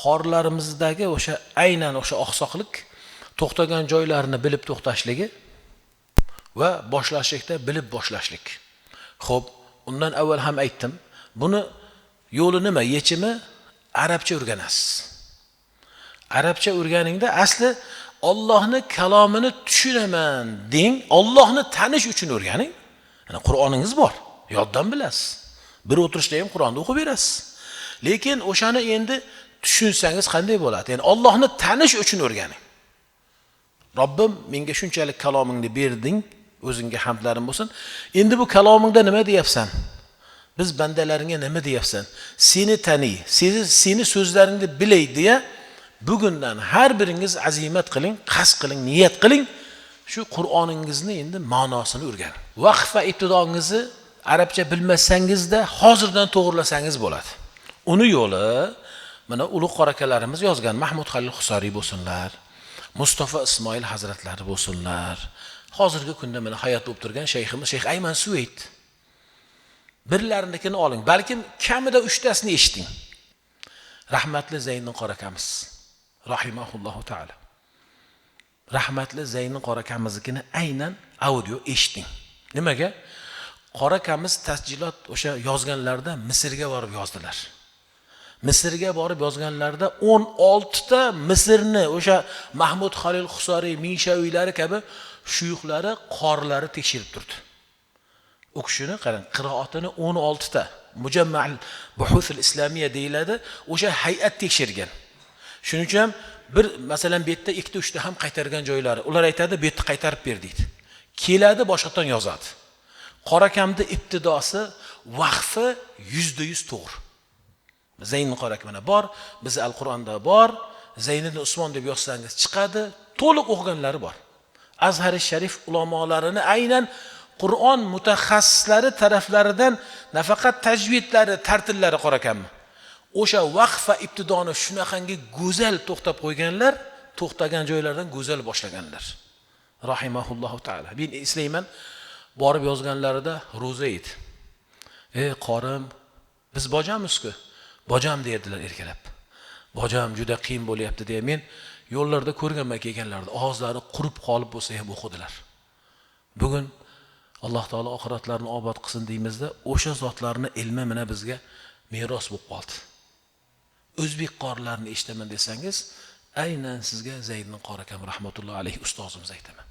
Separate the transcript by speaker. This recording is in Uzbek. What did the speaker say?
Speaker 1: Qorilarimizdagi o'sha aynan o'sha oqsoqlik to'xtagan joylarini bilib to'xtashligi va boshlashlikda bilib boshlashlik. Xo'p, undan avval ham aytdim. Buni yo'li nima? Yechimi arabcha o'rganasiz. Arabcha o'rganingda asli Allohning kalomini tushunaman deng, Allohni tanish uchun o'rganing. Ana Qur'oningiz bor, yoddan bilasiz. Bir o'tirishda ham Qur'onni o'qib berasiz. Lekin o'shani endi tushunsangiz qanday bo'ladi? Ya'ni Allohni tanish uchun o'rganing. Robbim, menga shunchalik kalomingni berding, o'zingga hamdlarim bo'lsin. Endi bu kalomingda nima deyapsan? Biz bandalaringga nima deyapsan? Seni tani, seni so'zlaringni bilay deya bugundan har biringiz azimat qiling, qasd qiling, niyat qiling. Shu Qur'oningizni endi ma'nosini o'rganing. Vaqf va ibtidongizni arabcha bilmasangizda hozirdan to'g'rilasangiz bo'ladi. Uni yo'li mana ulug' qorakalarimiz yozgan Mahmud Halil Husariy bo'lsinlar, Mustafa Ismoil hazratlari bo'lsinlar. Hozirgi kunda mana hayot bo'lib turgan shayximiz Shayx Ayman Suvayd. Birlarinikini oling, balkim kamida 3 tasini eshiting. Rahmatli Zayniddin qorakamiz rahimahullohu taolo. Rahmatli Zayniddin qorakamiznikini aynan audio eshiting. Nimaga? Qorakamiz tasjilot o'sha yozganlarida Misrga borib yozdilar. Misrga borib yozganlarida 16 ta Misrni o'sha Mahmud Halil Husariy, Minshaviylari kabi shuyuxlari, qorilari tekshirib turdi. U kishini qarang, qiroatini 16 ta Mujammal Buhuthul Islamiyya deyiladi, o'sha hay'at tekshirgan. Shuning uchun ham bir masalan bu yerda 2 ta 3 ta ham qaytargan joylari, ular aytadi, bu yerda qaytarib ber deydi. Keladi, boshqatdan yozadi. Qorakamda ibtidosi, vaqfi 100% to'g'ri. Zayniddin qorak mana bor, biz Al-Qur'onda bor, Zayniddin Usmon deb yozsangiz chiqadi, to'liq o'qiganlari bor. Azhar-i Sharif ulamolarini aynan Qur'on mutaxassislari taraflaridan nafaqat tajvidlari, tartillari qorakammi. O'sha vaqf va ibtidoni shunaqangi go'zal to'xtab qo'yganlar, to'xtagan joylardan go'zal boshlaganlar. Rahimahullohu taala. Men eslayman, borib yozganlarida ro'za edi. Ey qorim, biz bojamiz-ku. Bojam derdilar erkalab. Bojam juda qiyin bo'lyapti deya men yo'llarda ko'rganman kelganlarida og'izlari qurib qolib bo'lsa ham o'qidilar. Bugun Alloh taolo oxiratlarini obod qilsin deymizda, o'sha zotlarning ilmi mana bizga meros bo'lib qoldi. O'zbek qorilarini eshitaman desangiz, aynan sizga Zayniddin qori akam rahmatullohi alayhi ustozimiz aytaman.